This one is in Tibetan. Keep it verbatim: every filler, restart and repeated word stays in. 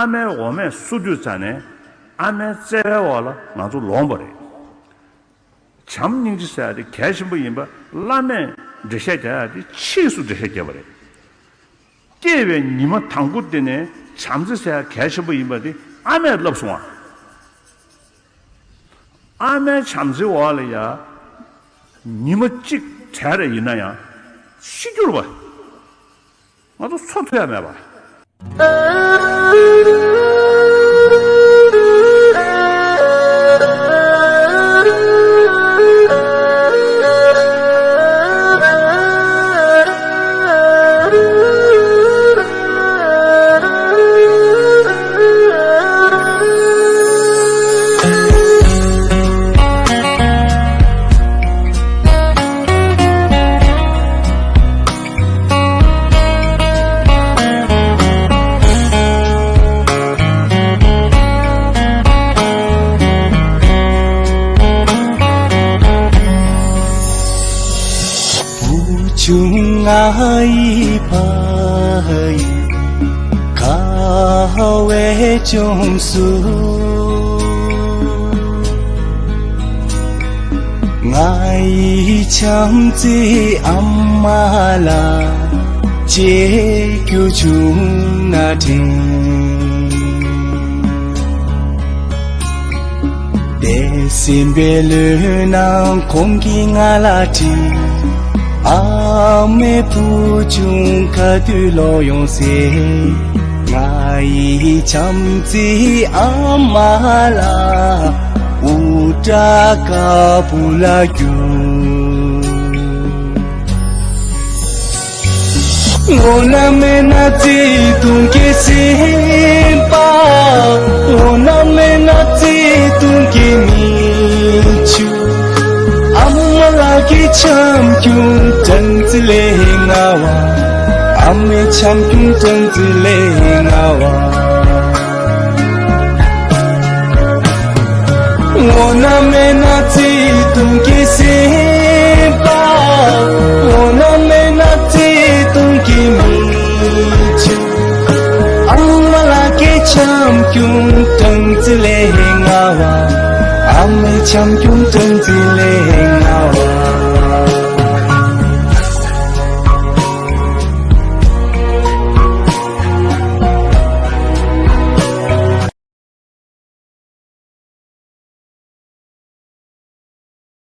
ཨ་མའི་འོ་མས་གསོ་དུས་ཙ་ནས་ཨ་མའི་བརྩེ་བའི་འོག་ལ་ང་ཚོ་ལོངས་པ་རེད། བྱམས་སྙིང་རྗེ་ཟེར་ཡ་དེ་གལ་ཆེན་པོ་ཡིན་པ་བླ་མས་འགྲེལ་བཤད་རྒྱག་ཡ་དེ་ཕྱིས་སུ་འགྲེལ་བཤད་བརྒྱབ་པ་རེད། སྐྱེས་པའི་ཉི་མ་དང་པོ་དེ་ནས་བྱམས་བརྩེ་ཟེར་ཡ་གལ་ཆེན་པོ་ཡིན་པ་དེ་ཨ་མས་བསླབས་སོང་བ། ཨ་མའི་བྱམས་བརྩེའི་འོག་ལ་ཡ། ཉི་མ་གཅིག་བྲལ་རེ་ཡིན་ན་ཡང་ཤི་རྒྱུ་རེད་པ། ང་ཚོ་འཚོ་ཐུབ་ཡ་མེད་པ། བུ་ཆུང་ང་ཡི་ཕ་ཡུལ་ཁ་བའི་ལྗོངས་སུ། ང་ཡི་བྱམས་བརྩེའི་ཨ་མ་ལ་གཅེས་གྱུར་བྱུང་ན་དྲན། དེ་སེམས་པའི་ལུས་ནང་ཁོང་གིས་ང་ལ་དྲིས། ཨ་མའི་བུ་ཆུང་ག་དུས་ལོག་ཡོང་ཟེར། ང་ཡི་བྱམས་བརྩེའི་ཨ་མ་ལ་འུར་སྒྲ་དཀར་པོ་ལ་བསྒྱུར། འོ་ན་མེད་ན་བརྩེ་དུང་གི་སེམས་པ། འོ་ན་མེད་ན་བརྩེ་དུང་གི་མིག་ཆུ། ཨ་མ་ལགས་ཀྱི་བྱམས་སྐྱོང་སྤྲང་རྩི་ལས་ང་བ། ཨ་མའི་བྱམས་སྐྱོང་སྤྲང་རྩི་ལས་ང་བ། འོ་ན་མེད་ན་བརྩེ་དུང་གི་སེམས་པ། འོ་ན་མེད་ན་བརྩེ་དུང་གི་མིག་ཆུ། ཨ་མ་ལགས་ཀྱི་བྱམས་སྐྱོང་སྤྲང་རྩི་ལས་ང་བ། ཨ་མའི་བྱམས་སྐྱོང་སྤྲང་རྩི་ལས་ང་བ།